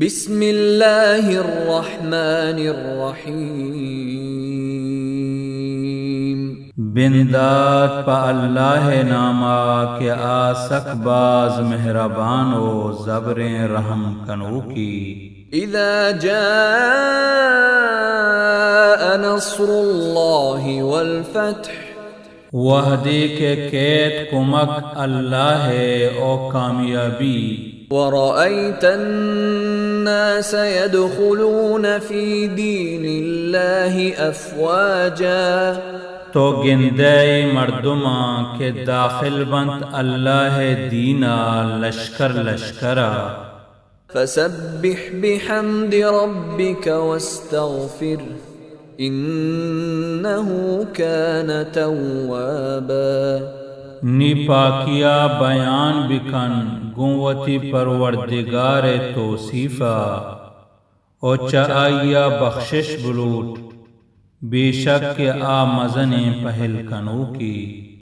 بسم اللہ الرحمن الرحیم۔ بندات پہ اللہ ءِ نام ءَ کہ آ سک باز مہربان ءُ زبریں رحم کنوکے۔ اذا جاء نصر اللہ والفتح۔ وہدے کہ کیت کمک اللہ ءِ ءُ کامیابی۔ ورأيت الناس يدخلون في دين الله أفواجا۔ تو گندئے مردماں کہ داخل بنت اللہ ءِ دین ءَ لشکر لشکر ءَ۔ فسبح بحمد ربك واستغفره إنه كان توابا۔ نی پاکی ءَ بیان بکن گوں وتی پروردگار ءِ توصیف ءَ ءُ چہ آئی ءَ بخشش بلوٹ، بے شک کہ آ مزنیں پہل کنوکے۔